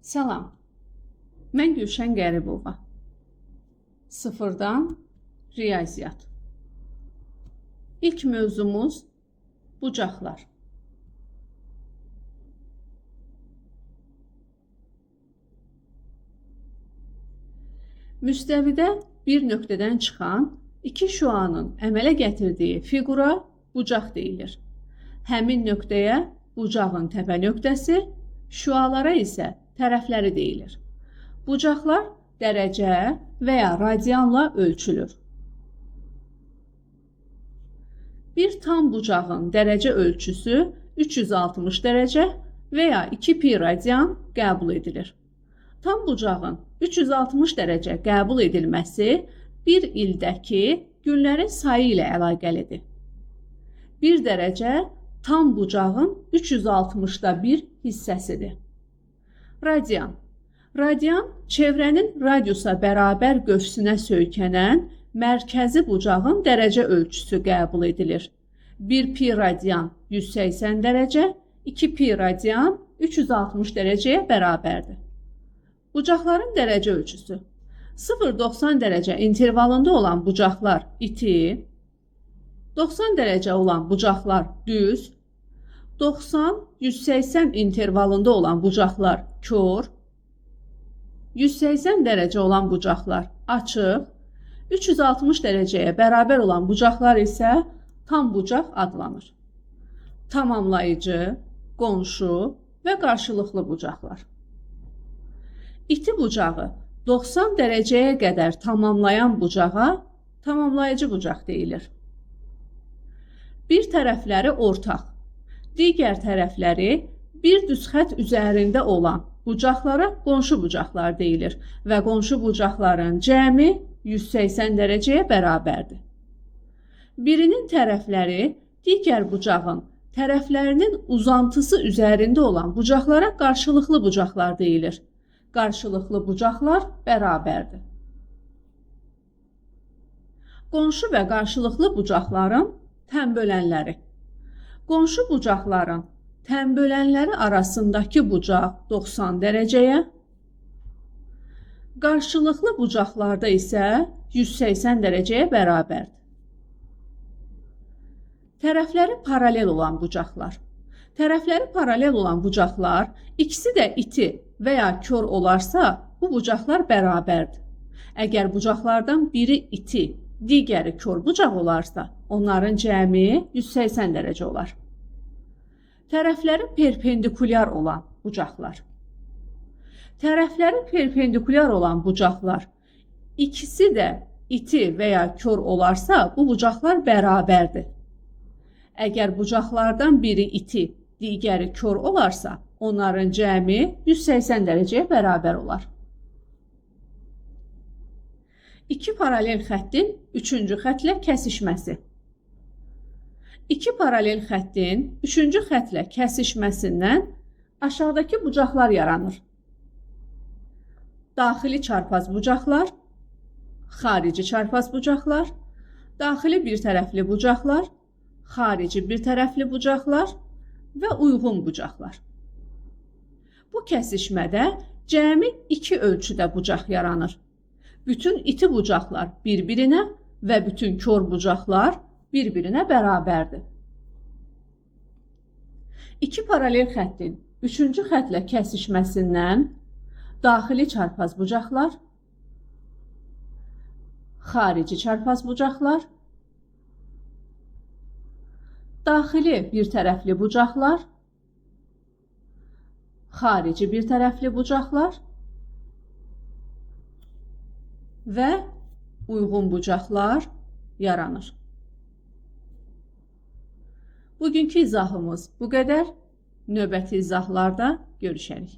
Salam, mən Gülşən Qəribova. Sıfırdan riyaziyyat. İlk mövzumuz bucaqlar. Müstəvidə bir nöqtədən çıxan iki şüanın əmələ gətirdiyi fiqura bucaq deyilir. Həmin nöqtəyə bucağın təpə nöqtəsi, şüalara isə tərəfləri deyilir. Bucaqlar dərəcə və ya radianla ölçülür. Bir tam bucağın dərəcə ölçüsü 360 dərəcə və ya 2 pi radian qəbul edilir. Tam bucağın 360 dərəcə qəbul edilməsi bir ildəki günlərin sayı ilə əlaqəlidir. 1 dərəcə tam bucağın 360-da bir hissəsidir. Radian. Radian çevrənin radiusa bərabər qövsünə söykənən mərkəzi bucağın dərəcə ölçüsü qəbul edilir. 1 pi radian 180 dərəcə, 2 pi radian 360 dərəcəyə bərabərdir. Bucaqların dərəcə ölçüsü. 0-90 dərəcə intervalında olan bucaqlar iti, 90 dərəcə olan bucaqlar düz, 90-180 intervalında olan bucaqlar kor, 180 dərəcə olan bucaqlar açıq, 360 dərəcəyə bərabər olan bucaqlar isə tam bucaq adlanır. Tamamlayıcı, qonşu və qarşılıqlı bucaqlar. İti bucağı 90 dərəcəyə qədər tamamlayan bucağa tamamlayıcı bucaq deyilir. Bir tərəfləri ortaq, digər tərəfləri bir düz xətt üzərində olan bucaqlara qonşu bucaqlar deyilir və qonşu bucaqların cəmi 180 dərəcəyə bərabərdir. Birinin tərəfləri digər bucağın tərəflərinin uzantısı üzərində olan bucaqlara qarşılıqlı bucaqlar deyilir. Qarşılıqlı bucaqlar bərabərdir. Qonşu və qarşılıqlı bucaqların tənbölənləri. Qonşu bucaqların tənbölənləri arasındakı bucaq 90 dərəcəyə, qarşılıqlı bucaqlarda isə 180 dərəcəyə bərabərdir. Tərəfləri paralel olan bucaqlar. Tərəfləri paralel olan bucaqlar ikisi də iti və ya kor olarsa, bu bucaqlar bərabərdir. Əgər bucaqlardan biri iti, digəri kor bucaq olarsa, onların cəmi 180 dərəcə olar. Tərəfləri perpendikulyar olan bucaqlar. Tərəfləri perpendikulyar olan bucaqlar ikisi də iti və ya kor olarsa, bu bucaqlar bərabərdir. Əgər bucaqlardan biri iti, digəri kor olarsa, onların cəmi 180 dərəcəyə bərabər olar. İki paralel xəttin üçüncü xətlə kəsişməsi. İki paralel xəttin üçüncü xətlə kəsişməsindən aşağıdakı bucaqlar yaranır. Daxili çarpaz bucaqlar, xarici çarpaz bucaqlar, daxili bir tərəfli bucaqlar, xarici bir tərəfli bucaqlar və uyğun bucaqlar. Bu kəsişmədə cəmi iki ölçüdə bucaq yaranır. Bütün iti bucaqlar bir-birinə və bütün kor bucaqlar bir-birinə bərabərdir. İki paralel xəttin üçüncü xətlə kəsişməsindən daxili çarpaz bucaqlar, xarici çarpaz bucaqlar, daxili bir tərəfli bucaqlar, xarici bir tərəfli bucaqlar və uyğun bucaqlar yaranır. Bugünkü izahımız bu qədər. Növbəti izahlarda görüşərik.